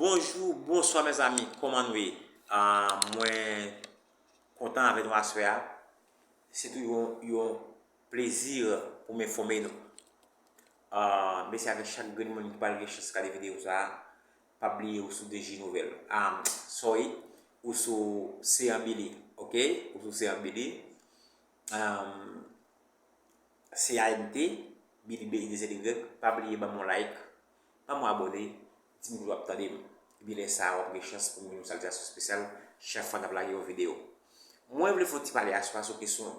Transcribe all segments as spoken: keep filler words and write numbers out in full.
Bonjou, bonswa mezanmi, kòman nou ye? Ah, mwen kontan avè nou aswè a. Se toujou yon, yon plezi pou m enfòme nou. Ah, mèsi avèk chak grenn moun ki pral gen chans gade videyo sa a. Pa bliye ou sou D J Nouvèl. Ah, sorry, ou sou Seyan Billy, oke? Ou sou Seyan Billy. Ah, C A N T, Billy B I D Z Y, pa bliye ban m yon like, ban m yon abòne, di m ke w ap tande m. Epi lè sa a, w ap gen chans pou m yon salitasyon espesyal chak fwa n ap lage yon videyo. Mwen vle fè yon ti pale aswè a sou kesyon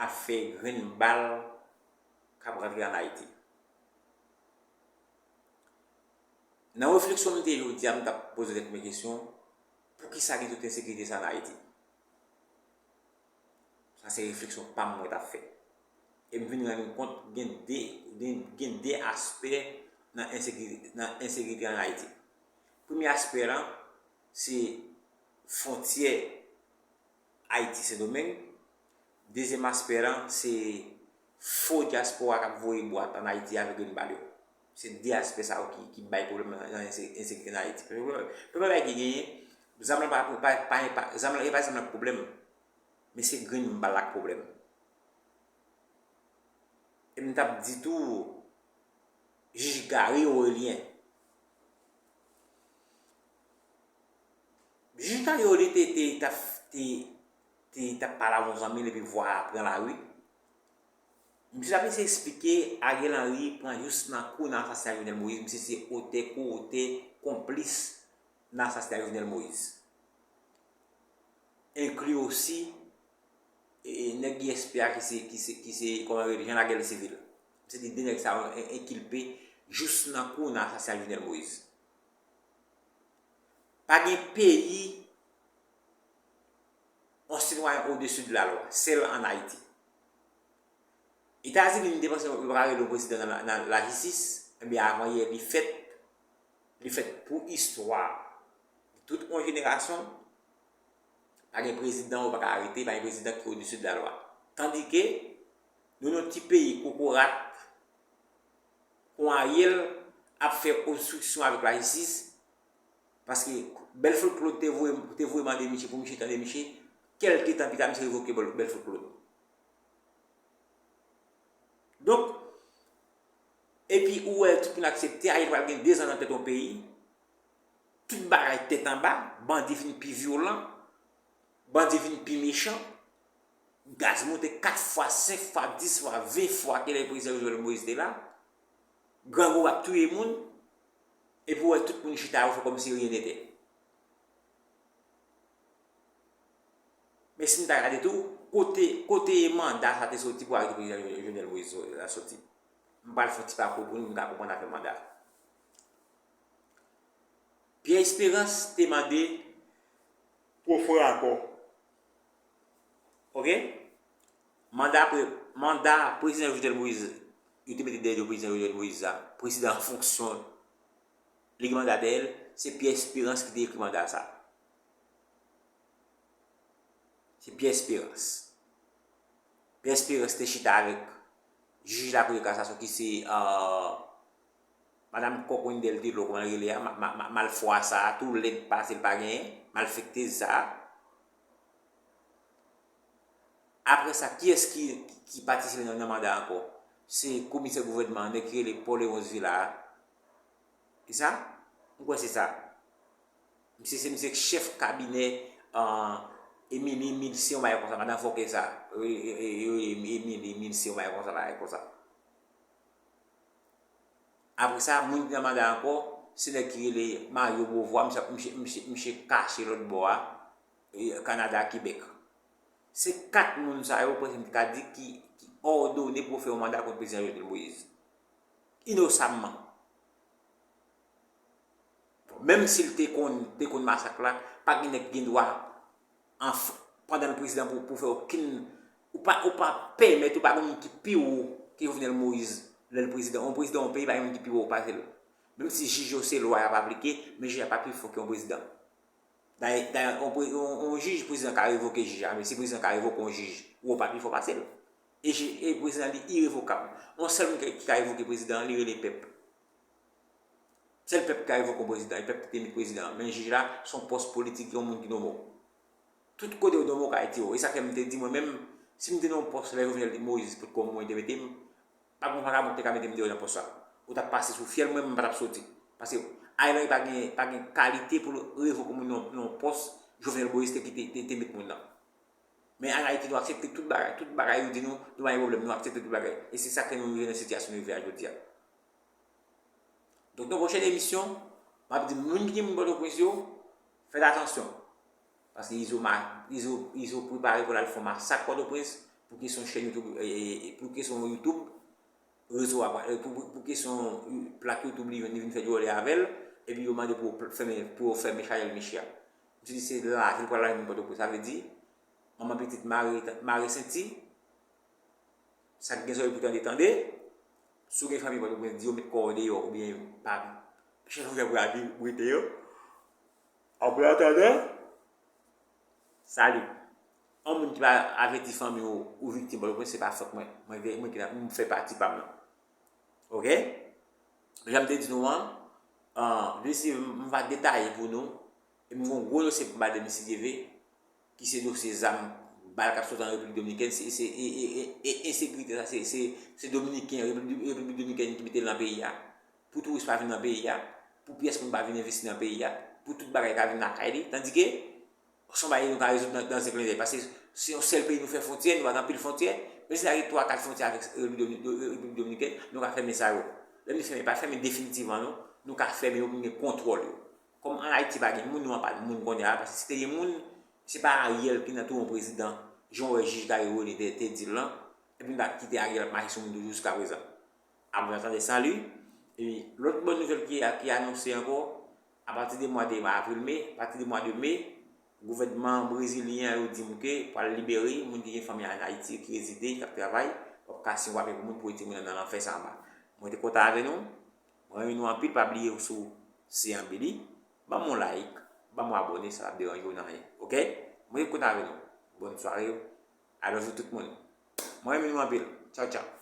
afè grenn bal k ap rantre ann Ayiti. Nan refleksyon m te ye jodi a, m t ap poze tèt mwen kesyon, poukisa gen tout ensekirite sa ann Ayiti? Sa se refleksyon pa m mwen t ap fè. E m vin rann kont gen de, gen, gen de aspè nan ensekirite, nan ensekirite ann Ayiti. Premye aspè lan, se fwontyè Ayiti Sendomeng. Dezyèm aspè lan, se fo dyaspora k ap voye bwat ann Ayiti avèk grenn bal yo. Se de aspè sa yo ki, ki bay pwoblèm nan, nan ense-, ensekirite ann Ayiti. Premye bagay ki genyen, zam lan pa, pa, pa, pa, zam lan, e pa zam lan ki pwoblèm, men se grenn bal la k pwoblèm. E m t ap di tou, jij Garry Orélien. Jij Garry Orélien te, te, te, te, te, t ap pale avè yon zanmi l epi vwa a pran lari. Misye t ap eseye eksplike Ariel Henry pran jous nan kou nan asasina Jovenel Moïse. Misye se otè, ko-otè, konplis nan asasina Jovenel Moïse. Enkli osi, e, e, nèg I S P a ki se, ki se, ki se, kòman yo rele, Jean Laguerre Civil. Se de, de nèg sa yo en-, enkilpe jous nan kou nan asasina Jovenel Moïse. Pa gen peyi yon sitwayen odesi de la lwa, sèl ann Ayiti. Etazini, nou te panse yo pa ka rele yon prezidan nan, nan lajistis, ebyen, avan yè, li fèt, li fèt pou istwa tout yon jenerasyon, pa gen prezidan yo pa ka arete, pa gen prezidan ki odesi de la lwa. Tandike, nou, yon ti peyi kokorat, kon Ariel, ap fè obstriksyon avèk lajistis, paske Belfort Claude te voye, te voye mande misye pou misye tande misye, kèlke tan pita, misye revoke Bel-, Belfort Claude. Donk, epi ou wè tout moun aksepte, Ariel pral gen dezan nan tèt yon peyi, tout bagay tèt anba, bandi vin pi vyolan, bandi vin pi mechan, gaz monte kat fwa, senk fwa, dis fwa, ven fwa ke lè prezidan Jovenel Moïse te la, grangou ap touye moun, epi ou wè tout moun chita, yo fè kòmsi rien n'était. Men si n ta gade tou, kote, kote manda sa te soti pou arete prezidan Jovenel Moïse la soti? M pral fè yon ti pakou pou nou, nou ka konprann afè manda. Pierre Espérance te mande pou yo fè yon akò. Oke? Manda pre-, manda prezidan Jovenel Moïse, yo te mete dèyè do prezidan Jovenel Moïse la, prezidan an fonksyon, li gen manda dèyè l, se Pierre Espérance ki te ekri manda sa. Se Pierre Espérance. Pierre Espérance te chita avèk jij Lakou de Kasasyon ki se, euh, madanm kòk Wendell Tello, kòman l rele a, ma-, ma-, ma-, malfwa sa a, tou lèd pase l pa genyen, malfektez sa a. Apre sa, kiyès ki, ki patisipe nan, nan manda ankò? Se komisè gouvènman an, nèg ki rele Paul Léonce Villa a. E sa? M kwè se sa. Misye se misye k chèf kabinè, ah, Emily Milcé, yon bagay konsa, madan fòkè sa. Wi, e, e, e, wi, Emily Milcé, yon bagay konsa, bagay konsa. Apre sa, moun ki nan manda ankò, se nèg ki rele Mario Beauvoir, misye, misye, misye, misye kache lòt bò a, e, Kanada, Kebèk. Se kat moun sa yo, prèske m ta ka di, ki, ki òdone pou yo fè yon manda kont prezidan Jovenel Moïse. Inosamman. Menm si l te konn, te konn masak la, pa gen nèg ki gen dwa, an f-, pandan l prezidan pou, pou fè okenn, ou pa, ou pa pèmèt, ou pa gen moun ki pi wo ke Jovenel Moïse lè l prezidan. Yon prezidan yon peyi, pa gen moun ki pi wo pase l. Menm si jij yo se lwa y ap aplike, men jij la pa pi fò ke yon prezidan. Dayè, dayè, yon pre-, yon, yon jij, prezidan ka revoke jij la, men si prezidan ka revoke yon jij, ou pa pi fò pase l. E jij, e prezidan li irevokab. Yon sèl moun ki, ki ka revoke prezidan an, li rele pèp. Sèl pèp ki ka revoke yon prezidan, e pèp ki te met prezidan an. Men jij la, se yon pòs politik, yon moun ki nonmen w. Tout kote yo nonmen w ka retire w. E sa fè m te di mwen menm, si m te nan yon pòs lè Jovenel Moïse potko mwen te mete m, pa gen yon vakabon ki te ka mete m deyò nan pòs sa. Ou t ap pase sou fyèl mwen, mwen pa t ap soti. Paske Ariel Henry pa gen, pa gen kalite pou l revoke moun nan, nan yon pòs Jovenel Moïse te kite, te, te met moun nan. Men an Ayiti, nou aksepte tout bagay. Tout bagay yo di nou, nou pa gen pwoblèm, nou aksepte tout bagay. E se sa k fè nou rive nan sitiyasyon nou rive a jodi a. Donk, nan pwochèn emisyon, m ap di moun ki gen moun Pòtoprens yo, fèt atansyon. Paske Izo, ma, Izo, Izo prepare pou l al fè yon masak Pòtoprens pou kesyon chèn YouTube, e, e, e, pou kesyon YouTube, rezo a, e, pou, pou, pou kesyon plak YouTube li jwenn, li vin fè djòlè avè l, epi yo mande pou yo pl-, fèmen, pou yo fèmen chanèl Michi a. Misye di se lave l pral lave moun Pòtoprens. Sa vle di, manman pitit mare, mare senti, sa k gen zòrèy pou tande, tande. Si w gen fanmi Pòtoprens, di yo met kò yo deyò oubyen pa chèche yon jan pou yo al rete yo. An atandan, salut. Yon moun ki pa avèti fanmi w ou viktim Pòtoprens, se pa fòt mwen. Mwen, mwen ki la, m fè pati pa m nan. Oke? Jan m te di nou an, an, dosye m va detaye pou nou. E m gen yon gwo dosye pou m pale de Misye Dyeve, ki se dosye zam, bal k ap sot an Repiblik Dominikèn, se, se, e, e, e, e ensekirite sa, se, se, se Dominiken, Repiblik, Repiblik Dominikèn ki mete l nan peyi a. Pou touris pa vin nan peyi a, pou pyès moun pa vin envesti nan peyi a, pou tout bagay ka vin lakay li. Tandike, se yon bagay nou ka rezoud nan, nan en clin d'œil. Paske se yon sèl peyi nou fè fwontyè, nou pa gen anpil fwontyè, men se la gen twa, kat fwontyè avèk Repiblik Domi-, Repiblik Dominikèn, nou ka fèmen sa yo. Lè m di fèmen, pa fèmen definitivman non, nou ka fèmen yo pou n gen kontwòl yo. Kòm an Ayiti pa gen moun, nou pa moun kounye a, paske si te gen moun, se pa Ariel ki nan tou yon prezidan, jan w wè jij Gary Rony te, te di l lan, epi n pa kite Ariel ap mache sou moun toujou jiska prezan. Apre n ap tande salut. Epi lòt bòn nouvèl ki, ki anonse ankò, apati de mwa de avril, me, apati de mwa de me, gouvènman brezilyen an yo di m ke pral libere moun ki gen fanmi an Ayiti ki rezide, k ap travay, w ap kase yon papye pou moun pou retire moun nan lanfè sa anba. Mwen te kontan avè nou. Mwen renmen nou anpil, pa bliye si w se an Bili, ban m yon like, ban m yon abòne, sa p ap deranje w nan anyen. Oke? Mwen te kontan avè nou. Bòn sware. I love you tout moun. Mwen renmen nou anpil. Tchaw, tchaw.